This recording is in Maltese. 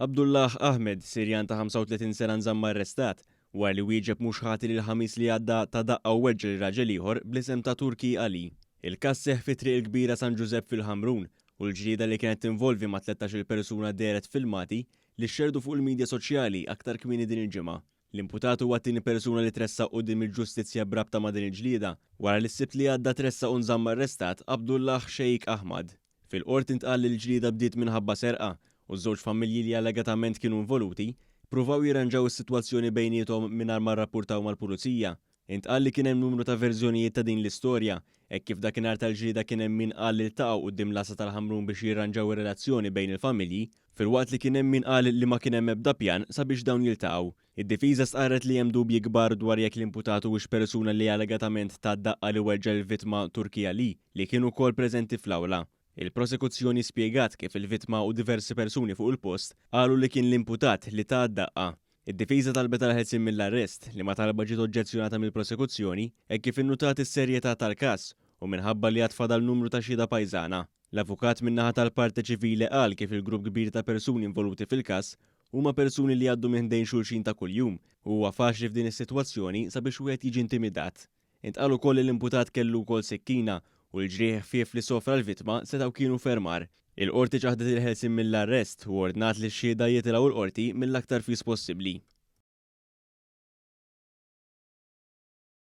Abdullah Ahmed, Sirjan ta' 35 sena nżamm arrestat wara li wieġeb mhux ħati li l-Ħamis li għadda ta daqqa u weġġa' lil raġel ieħor bl-isem ta' Turki Ali. Il-każ seħħ fi Triq il-Kbira San Ġużepp fil-Ħamrun u l-ġlieda li kienet tinvolvi ma' 13-il persuna dehret f'filmati li xxerrdu fuq il-midja soċjali aktar kmieni din il-ġimgħa. L-imputat huwa t-tieni persuna li tressaq quddiem il-ġustizzja b'rabta ma' din il-ġlieda wara li s-Sibt li għadda tressaq u nżamm arrestat Abdullah Sheikh Ahmad. Fil-Qorti ntqal li l-ġlieda bdiet minħabba serqa u ż-żewġ familji li allegatament kienu involuti ppruvaw jirranġaw is-sitwazzjoni bejniethom mingħajr ma rrappurtaw mal-Pulizija. Intqal li kien hemm numru ta' verżjonijiet ta' din l-istorja, hekk kif dakinhar tal-ġlieda kien hemm min qal li ltaqgħu quddiem l-għassa tal-Ħamrun biex jirranġaw ir-relazzjoni bejn il-familji, filwaqt li kien hemm min qal li ma kien hemm ebda pjan sabiex dawn jiltaqgħu. Id-difiża stqarret li hemm dubji kbar dwar jekk l-imputat huwiex persuna li allegatament ta d-daqqa li weġġa' lill-vittma Turki Ali, li kien ukoll preżenti fl-awla. Il-prosekuzzjoni spjegat kif il-vittma u diversi persuni fuq il-post qalu li kien l-imputat li ta d-daqqa. Id-difiża talbet għall-ħelsien mill-arrest, liema talba ġiet oġġezzjonata mill-prosekuzzjoni hekk kif innutat is-serjetà tal-każ u minħabba li għad fadal numru ta' xhieda pajżana. L-avukat min-naħa tal-parte ċivile qal kif il-grupp kbir ta' persuni involuti fil-każ huma persuni li jgħaddu minn ħdejn xulxin ta' kuljum u huwa faċli f'din is-sitwazzjoni sabiex wieħed jiġi intimidat. Intqal ukoll li l-imputat kellu wkoll sikkina u l-ġrieħi ħfief li sofra l-vittma setgħu kienu ferm agħar. Il-Qorti ċaħdet il-ħelsien mill-arrest u ordnat li x-xhieda jitilgħu l-Qorti mill-aktar fis possibbli.